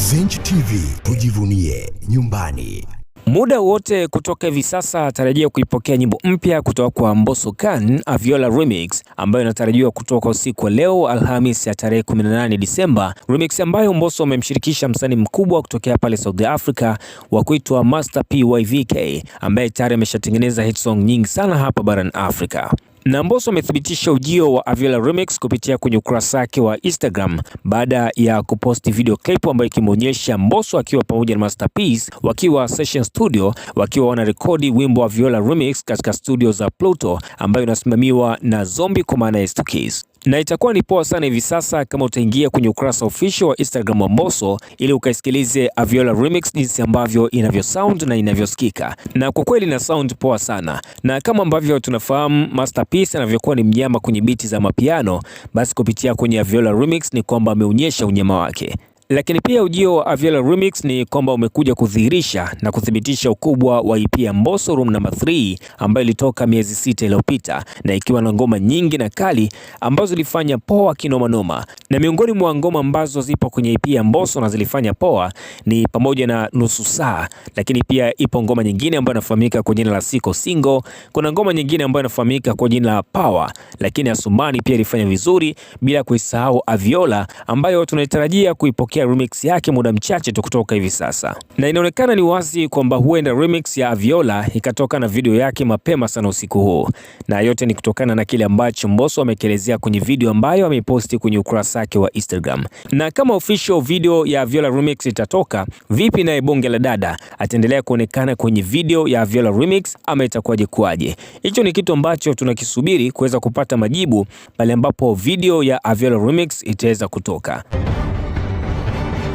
Zenj TV, tujivunie nyumbani. Muda wote kutoka hivi sasa tarajia kuipokea nyimbo mpya kutoka kwa Mbosso Khan Aviola Remix ambayo inatarajiwa kutoka usiku wa leo Alhamis ya tarehe 18 Disemba, remix ambayo Mbosso amemshirikisha msanii mkubwa kutokea pale South Africa wa kuitwa Master PYVK ambaye tayari ameshatengeneza hit song nyingi sana hapa barani Afrika. Na Mbosso amethibitisha ujio wa Aviola Remix kupitia kwenye ukurasa wake wa Instagram baada ya kuposti video clip ambayo ikimwonyesha Mbosso akiwa pamoja na Master P wakiwa Session Studio wakiwa wanarekodi wimbo wa Aviola Remix katika studio za Pluto ambayo inasimamiwa na Zombie kwa maana ya S2 Keys. Na itakuwa ni poa sana hivi sasa kama utaingia kwenye ukurasa official wa Instagram wa Mbosso ili ukaisikilize Aviola Remix jinsi ambavyo inavyo sound na inavyosikika, na kwa kweli na sound poa sana. Na kama ambavyo tunafahamu Master P anavyokuwa ni mnyama kwenye biti za mapiano, basi kupitia kwenye Aviola Remix ni kwamba ameonyesha unyama wake. Lakini pia ujio wa Aviola Remix ni kwamba umekuja kudhihirisha na kuthibitisha ukubwa wa EP ya Mbosso Room Number 3 ambayo ilitoka miezi 6 iliyopita na ikiwa na ngoma nyingi na kali ambazo zilifanya poa kinoma noma. Na miongoni mwa ngoma ambazo zipo kwenye EP ya Mbosso na zilifanya poa ni pamoja na Nusu Saa, lakini pia ipo ngoma nyingine ambayo inafahamika kwa jina la Siko Single. Kuna ngoma nyingine ambayo inafahamika kwa jina la Power, lakini Asumani pia ilifanya vizuri, bila kuisahau Aviola ambayo tunaitarajia kuipokea remix yake muda mchache tu kutoka hivi sasa, na inaonekana ni wazi kwamba huenda remix ya Aviola ikatoka na video yake mapema sana usiku huu, na yote ni kutokana na kile ambacho Mbosso amekielezea kwenye video ambayo ameposti kwenye ukurasa wake wa Instagram. Na kama official video ya Aviola Remix itatoka vipi, naye bonge la dada ataendelea kuonekana kwenye video ya Aviola Remix ama itakuwaje kuwaje? Hicho ni kitu ambacho tunakisubiri kuweza kupata majibu pale ambapo video ya Aviola Remix itaweza kutoka.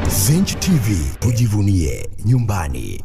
Zenj TV, tujivunie nyumbani.